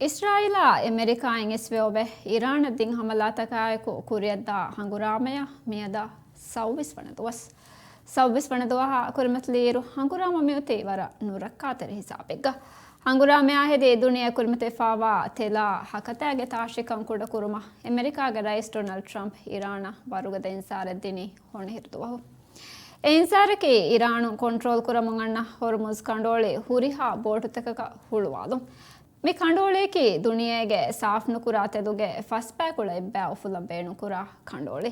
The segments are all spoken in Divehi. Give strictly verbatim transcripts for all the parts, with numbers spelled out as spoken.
އިސްރާއީލާ އެމެރިކާއިން އިސްވެ އޮވެ، އިރާނަށް ދިން ހަމަލާތަކާއެކު ކުރިއަށްދާ ހަނގުރާމަޔާ މިއަދާ ސައުވީސް ވަނަ ދުވަސް. ސައުވީސް ވަނަ ދުވަހާ ކުރިމަތިލިއިރު، ހަނގުރާމަ މިއޮތީ ވަރަށް ނުރައްކާތެރި ހިސާބެއްގަ. ހަނގުރާމަޔާ ހެދި ދުނިޔެ ކުރިމަތިވެފާވާ ތެލާ ހަކަތާގެ ތާށިކަން ކުޑަކުރުމަށް އެމެރިކާގެ ރައީސް ޑޮނަލްޑް ޓްރަމްޕް އިރާނަށް ވަރުގަދަ އިންސާރެއް ދިނީ ހޮނިހިރު ދުވަހު. އެ އިންސާރަކީ އިރާނުން ކޮންޓްރޯލް ކުރަމުން އަންނަ ހޮރުމުޒް ކަނޑުއޮޅި ހުރިހާ ބޯޓުތަކަކަށް ހުޅުވާލުން. މި ކަނޑުއޮޅިއަކީ ދުނިޔޭގެ ސާފްނުކުރާ ތެލުގެ ފަސް ބައިކުޅަ އެއްބައި އުފުލަށް ބޭނުންކުރާ ކަނޑުއޮޅި.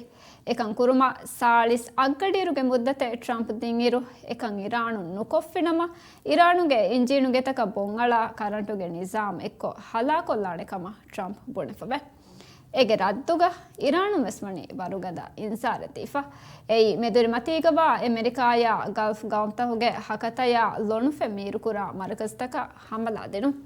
އެކަން ކުރުމަށް ސާޅީސް އަށްގަޑިއިރުގެ މުއްދަތެއް ޓްރަމްޕް ދިންއިރު، އެކަން އިރާނުން ނުކޮށްފިނަމަ، އިރާނުގެ އިންޖީނުގެތަކަށް ބޮންއަޅާ ކަރަންޓުގެ ނިޒާމް އެއްކޮށް ހަލާކޮށްލާނެ ކަމަށް ޓްރަމްޕް ބުނެފަވޭ. އޭގެ ރައްދުގަ އިރާނުން ވެސް ވަނީ ވަރުގަދަ އިންޒާރެއް ދީފަ. އެއީ، މެދުވެރި މަތީގަވާ އެމެރިކާޔާ ގަލްފް ގައުމުތަކުގެ ހަކަތަޔާ ލޮނުފެން މީރުކުރާ މަރުކަޒުތަކަށް ހަމަލާ ދިނުން.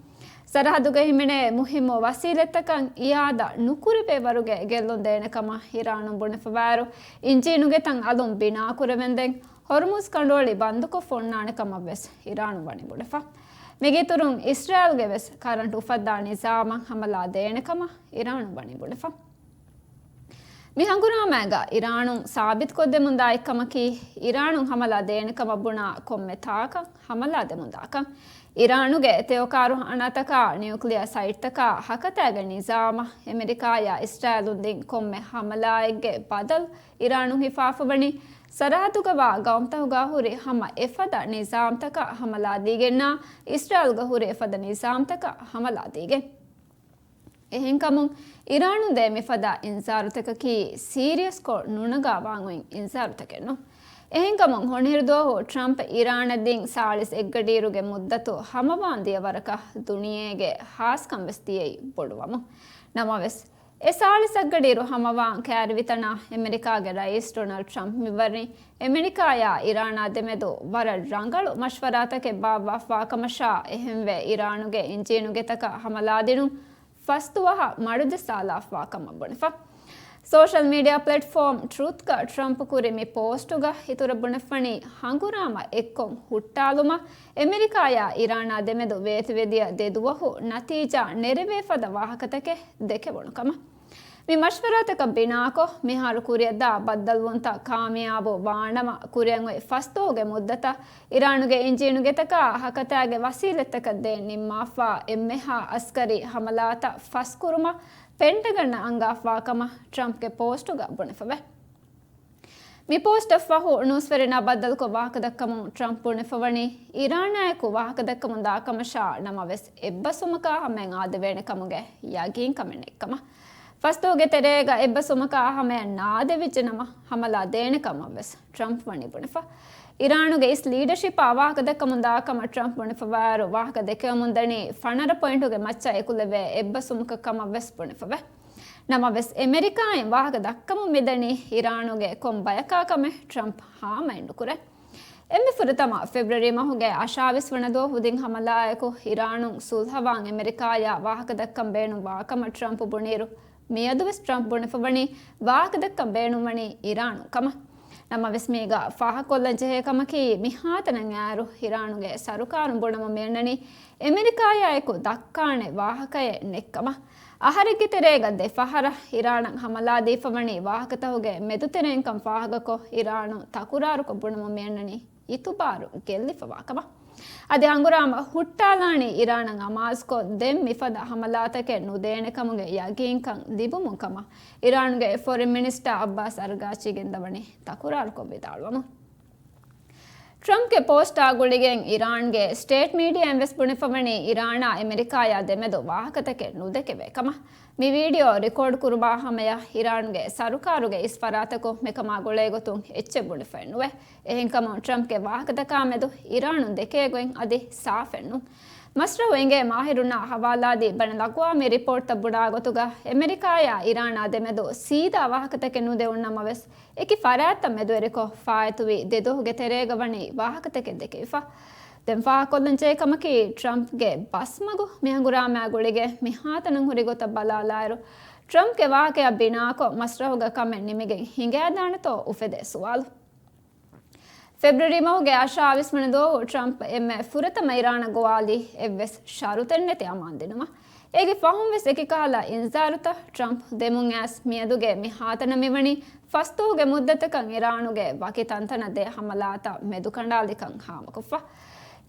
ސަރަހައްދުގަ ހިމެނޭ މުހިއްމު ވަސީލަތްތަކަށް އިއާދަ ނުކުރެވޭ ވަރުގެ ގެއްލުން ދޭނެ ކަމަށް އިރާނުން ބުނެފަވާއިރު، އިންޖީނުގެތައް އަލުން ބިނާކުރެވެންދެން، ހޮރުމުޒް ކަނޑުއޮޅި ބަންދުކޮށްފަ އޮންނާނެ ކަމަށް ވެސް އިރާނު ވަނީ ބުނެފަ. މީގެ އިތުރުން އިސްރާއިލްގެ ވެސް ކަރަންޓް އުފައްދާ ނިޒާމަށް ހަމަލާ ދޭނެ ކަމަށް އިރާނު ވަނީ ބުނެފަ. މި ހަނގުރާމައިގަ އިރާނުން ސާބިތުކޮށްދެމުންދާ އެއްކަމަކީ، އިރާނުން ހަމަލާ ދޭނެ ކަމަށް ބުނާ ކޮންމެ ތާކަށް ހަމަލާ ދެމުންދާކަން. އިރާނުގެ ތެޔޮކާރުޚާނާތަކާ، ނިއުކްލިއާ ސައިޓްތަކާ ހަކަތާގެ ނިޒާމަށް އެމެރިކާޔާ އިސްރާއިލުން ދިން ކޮންމެ ހަމަލާއެއްގެ ބަދަލު އިރާނުން ހިފާފަވަނީ، ސަރަހައްދުގަވާ ގައުމުތަކުގަ ހުރި ހަމަ އެފަދަ ނިޒާމްތަކަށް ހަމަލާދީގެންނާ، އިސްރާއިލްގަ ހުރި އެފަދަ ނިޒާމްތަކަށް ހަމަލާދީގެން. އެހެންކަމުން، އިރާނުން ދޭ މިފަދަ އިންޒާރުތަކަކީ ސީރިއަސްކޮށް ނުނަގާ ވާން އޮތް އިންޒާރުތަކެއް ނޫން. އެހެންކަމުން، ހޮނިހިރު ދުވަހު ޓްރަމްޕް އިރާނަށް ދިން ސާޅީސް އެއްގަޑިއިރުގެ މުއްދަތު ހަމަވާން ދިޔަ ވަރަކަށް ދުނިޔޭގެ ހާސްކަން ވެސް ދިޔައީ ބޮޑުވަމުން. ނަމަވެސް، އެ ސާޅީސް އަށްގަޑިއިރު ހަމަވާން ކައިރިވިތަނާ އެމެރިކާގެ ރައީސް ޑޮނަލްޑް ޓްރަމްޕް މިވަނީ އެމެރިކާޔާ އިރާނާ ދެމެދު ވަރަށް ރަނގަޅު މަޝްވަރާތަކެއް ބާއްވާފާ ކަމަށާ، އެހެންވެ އިރާނުގެ އިންޖީނުގެތަކަށް ހަމަލާދިނުން ފަސް ދުވަހަށް މަޑުޖައްސާލާފާ ކަމަށް ބުނެފަ. ސޯޝަލް މީޑިއާ ޕްލެޓްފޯމް ޓްރޫތްގަ ޓްރަމްޕް ކުރި މި ޕޯސްޓުގަ އިތުރަށް ބުނެފަނީ ހަނގުރާމަ އެއްކޮށް ހުއްޓާލުމަށް އެމެރިކާޔާ އިރާނާ ދެމެދު ވޭތުވެދިޔަ ދެ ދުވަހު ނަތީޖާ ނެރެވޭ ފަދަ ވާހަކަތަކެއް ދެކެވުނު ކަމަށް. މި މަޝްވަރާތަކަށް ބިނާކޮށް، މިހާރު ކުރިއަށްދާ ބައްދަލުވުންތައް ކާމިޔާބު ވާނަމަ، ކުރިއަށް އޮތް ފަސް ދުވަހުގެ މުއްދަތަށް އިރާނުގެ އިންޖީނުގެތަކާ ހަކަތާގެ ވަސީލަތްތަކަށް ދޭން ނިންމާފާ އެންމެހާ އަސްކަރީ ހަމަލާތައް ފަސްކުރުމަށް ޕެންޓަގަންއަށް އަންގާފާ ކަމަށް ޓްރަމްޕްގެ ޕޯސްޓުގަ ބުނެފަވޭ. މި ޕޯސްޓަށް ފަހު ނޫސްވެރިންނާ ބައްދަލުކޮށް ވާހަކަދައްކަމުން ޓްރަމްޕް ބުނެފަވަނީ، އިރާނާއެކު ވާހަކަދައްކަމުން ދާކަމަށާ ނަމަވެސް، އެއްބަސްވުމަކާ ހަމައެއް އާދެވޭނެ ކަމުގެ ޔަގީންކަމެއް ނެތްކަމަށް. ފަސްދުވަހުގެ ތެރޭގަ އެއްބަސްވުމަކާ ހަމައެއް ނާދެވިއްޖެ ނަމަ، ހަމަލާ ދޭނެ ކަމަށް ވެސް ޓްރަމްޕް ވަނީ ބުނެފަ. އިރާނުގެ އިސް ލީޑަޝިޕާ ވާހަކަދައްކަމުން ދާ ކަމަށް ޓްރަމްޕް ބުނެފަވާއިރު، ވާހަކަ ދެކެވެމުން ދަނީ ފަނަރަ ޕޮއިންޓުގެ މައްޗަށް އެކުލެވޭ އެއްބަސްވުމަކަށް ކަމަށް ވެސް ބުނެފަވޭ. ނަމަވެސް، އެމެރިކާއިން ވާހަކަ ދައްކަމުން މިދަނީ އިރާނުގެ ކޮން ބަޔަކާ ކަމެއް ޓްރަމްޕް ހާމައެއް ނުކުރޭ. އެންމެ ފުރަތަމަ ފެބްރުއަރީ މަހުގެ އަށާވީސް ވަނަ ދުވަހު ދިން ހަމަލާއެކު އިރާނުން ސުލްހަވާން އެމެރިކާޔާ ވާހަކަ ދައްކަން ބޭނުން ވާކަމަށް ޓްރަމްޕް ބުނިއިރު، މިއަދުވެސް ޓްރަމްޕް ބުނެފަވަނީ ވާހަކަ ދައްކަން ބޭނުންވަނީ އިރާނުން ކަމަށް. ނަމަވެސް މީގަ ފާހަގަކޮށްލަން ޖެހޭ ކަމަކީ، މިހާތަނަށް އައިރު އިރާނުގެ ސަރުކާރުން ބުނަމުން މިއަންނަނީ އެމެރިކާޔާއެކު ދައްކާނެ ވާހަކައެއް ނެތްކަމަށް. އަހަރެއްގެ ތެރޭގަ ދެ ފަހަރަށް އިރާނަށް ހަމަލާދީފަވަނީ ވާހަކަތަކުގެ މެދުތެރެއިންކަން ފާހަގަކޮށް، އިރާނުން ތަކުރާރުކޮށް ބުނަމުން މިއަންނަނީ އިތުބާރު ގެއްލިފަވާ ކަމަށް. އަދި ހަނގުރާމަ ހުއްޓާލާނީ އިރާނަށް އަމާޒުކޮށް، ދެން މިފަދަ ހަމަލާތަކެއް ނުދޭނެ ކަމުގެ ޔަގީންކަން ލިބުމުން ކަމަށް އިރާނުގެ ފޮރިން މިނިސްޓާ އައްބާސް އަރަގާޗީ ގެންދަވަނީ ތަކުރާރުކޮށް ވިދާޅުވަމުން. ޓްރަމްޕްގެ ޕޯސްޓާ ގުޅިގެން އިރާންގެ ސްޓޭޓް މީޑިއާއިން ވެސް ބުނެފަވަނީ އިރާނާ އެމެރިކާޔާ ދެމެދު ވާހަކަތަކެއް ނުދެކެވޭ ކަމަށް. މި ވީޑިއޯ ރިކޯޑް ކުރުމާ ހަމަޔަށް އިރާނުގެ ސަރުކާރުގެ އިސް ފަރާތަކުން މިކަމާ ގުޅޭގޮތުން އެއްޗެއް ބުނެފައެއް ނުވޭ. އެހެންކަމުން ޓްރަމްޕްގެ ވާހަކަތަކާ މެދު އިރާނުން ދެކޭ ގޮތް އަދި ސާފެއް ނޫން. މަސްރަހު އިނގޭ މާހިރުންނާ ހަވާލާދީ ބަނެ ލަގުވާ މި ރިޕޯޓްތައް ބުނާ ގޮތުގަ އެމެރިކާޔާ އިރާނާ ދެމެދު ސީދާ ވާހަކަތަކެއް ނުދެވުން ނަމަވެސް، އެކި ފަރާތްތައް މެދުވެރިކޮށް، ފާއިތުވި ދެ ދުވަހުގެ ތެރޭގަ ވަނީ ވާހަކަތަކެއް ދެކެވިފަ. ދެން ފާހަގަކޮށްލަން ޖެހޭ ކަމަކީ، ޓްރަމްޕްގެ ބަސްމަގު މި ހަނގުރާމައާ ގުޅިގެން މިހާތަނަށް ހުރި ގޮތަށް ބަލާލާއިރު، ޓްރަމްޕްގެ ވާހަކަޔާ ބިނާކޮށް، މަސްރަހުގަ ކަމެއް ނިމިގެން ހިނގައިދާނެތޯ އުފެދޭ ސުވާލު. ފެބްރުއަރީ މަހުގެ އަށާވީސް ވަނަ ދުވަހު ޓްރަމްޕް އެންމެ ފުރަތަމަ އިރާނަށް ގޮވާލީ އެއްވެސް ޝަރުތެއް ނެތި އަމާން ދިނުމަށް. އޭގެ ފަހުން ވެސް އެކި ކަހަލަ އިންޒާރުތައް ޓްރަމްޕް ދެމުން އައިސް މިއަދުގެ މި ހާތަނަށް މިވަނީ ފަސްދުވަހުގެ މުއްދަތަކަށް އިރާނުގެ ވަކި ތަންތަނަށް ދޭ ހަމަލާތައް މެދުކަނޑާލިކަން ހާމަކޮށްފަ.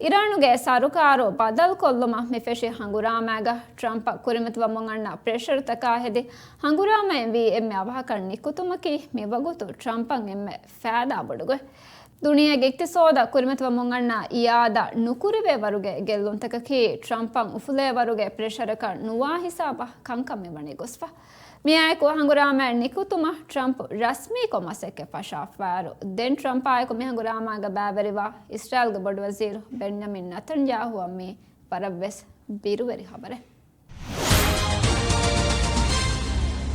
އިރާނުގެ ސަރުކާރު ބަދަލުކޮށްލުމަށް މި ފެށި ހަނގުރާމައިގަ ޓްރަމްޕަށް ކުރިމަތިވަމުން އަންނަ ޕްރެޝަރުތަކާ ހެދި ހަނގުރާމައިން ވީ އެންމެ އަވަހަކަށް ނިކުތުމަކީ މިވަގުތު ޓްރަމްޕަށް އެންމެ ފައިދާ ބޮޑުގޮތް. ދުނިޔޭގެ އިޤްތިޞާދަށް ކުރިމަތިވަމުން އަންނަ އިއާދަ ނުކުރެވޭ ވަރުގެ ގެއްލުންތަކަކީ ޓްރަމްޕަށް އުފުލޭ ވަރުގެ ޕްރެޝަރަކަށް ނުވާ ހިސާބަށް ކަންކަން މިވަނީ ގޮސްފަ. މިއާއެކު ހަނގުރާމައިން ނިކުތުމަށް ޓްރަމްޕް ރަސްމީކޮށް މަސައްކަތް ފަށާފައިރު، ދެން ޓްރަމްޕާއެކު މި ހަނގުރާމައިގަ ބައިވެރިވާ އިސްރާއިލްގެ ބޮޑުވަޒީރު ބެންޔަމިން ނަތަންޔާހޫއަށް މީ ވަރަށްވެސް ބިރުވެރި ޚަބަރެއް.